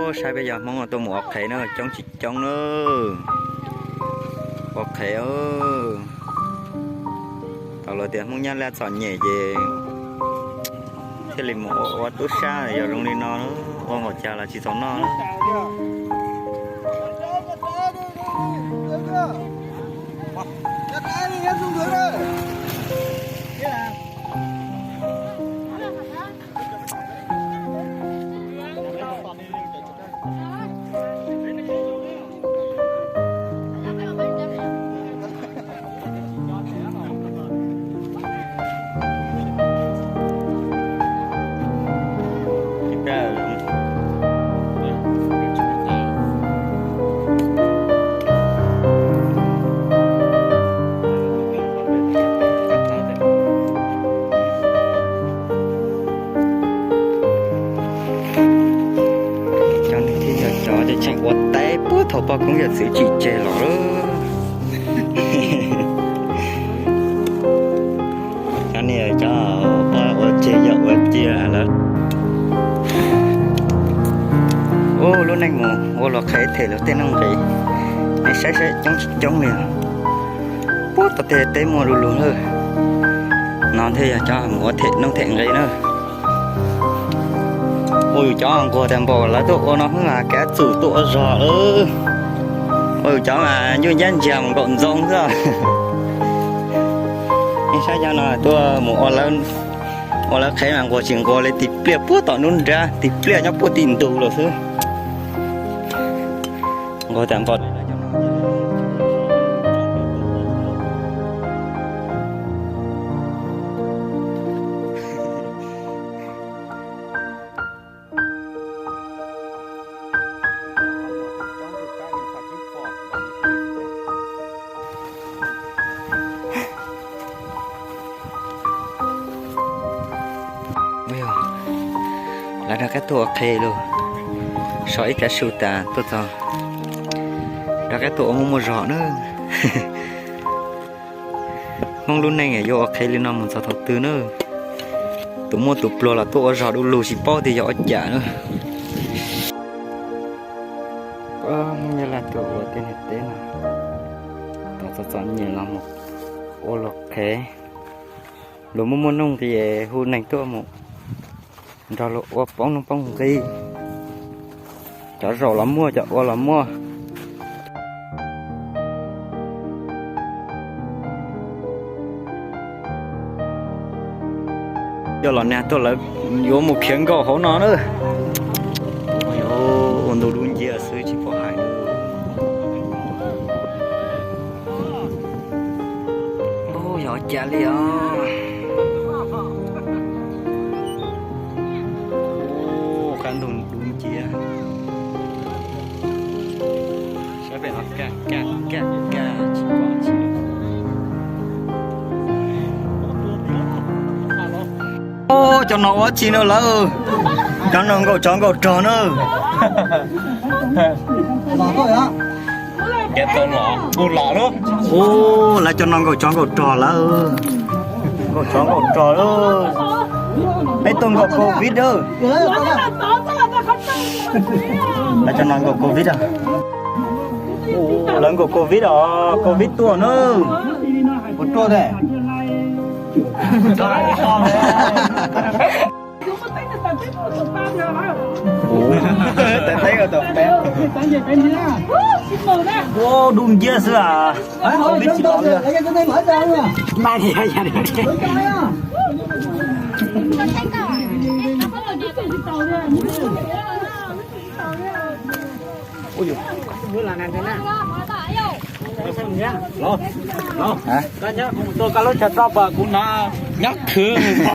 Saib peb cov Hmoob tuaj mus ua qhev na, coob tsis coob na. Ua qhev, tau los tias Hmoob Nyab Laj txom nyem ces thiaj li mus ua tub sab yog zoo li no, ua nqaum cas los tsis txaus noj. Cov niag thiab cov cov ces tseem ua teb puag thaum poj koob yawm txwv tsim tseg los lawm. Cov niag cov poj ua tseg yawm ua cia lawm. Ub, lub neej mus ua luag qhev them luag tej nuj nqis, nej saib saib coob tsis coob li. Puag tom tej teb muaj lu lug lawm. No thiaj yog cov mus ua them nuj them nqis na. Ua yus cov nquag tas npaum lawv tuaj ua no xwb mas kav tsum tuaj ua zog lawm. Ua yus cov mas nyuaj nyab ntsiag mus nkaum ntxoo xwb. Nej saib cov no tuaj mus ua lawv qhev mas nquag tsis nquag li, tis pliaj puag tom nruab nrab, tis pliaj nyob puag tim ntug lawm xwb. Nquag tas npaum. Lawv rov qab tuaj ua qhev lawm. So ib kav su tas tuaj txog, rov qab tuaj ua muaj muaj zog na. Hmoob lub neej yuav ua qhev li no mus txog thaum twg na? Tus muaj tus pluag los tuaj ua zog du lug tsis paub tias yog ua cas na. Hmoob Nyab Laj tuaj ua tej niag teb no, tau txom txom nyem los mus ua luag qhev. Luag muaj muaj nuj nqis hu neeg tuaj mus nrog luag ua poob nuj poob nqis. Cov zaum los muaj, cov ua los muaj. Coj los nag tuaj lawv yuav mus khiav nkaum hauv no na. Ua ntug dub nciab xwb tsis pom hais. Yog cas li os? Qab ntug dub nciab. Saib pem no kaj kaj kaj kaj tsis pom tsi. Cov no ua tsi no lawm? Cov no nkaum tsov nkaum rog na. Ub, lawv cov no nkaum tsov nkaum rog lawm. Nkaum tsov nkaum rog lawm. Peb tuaj nkaum covid lawm. Lawv cov no nkaum covid. Lawv nkaum covid os, covid tuaj na. Ua dub nciab xwb as. Tus koj lub chaw rau pam kuv na, nyob khwv.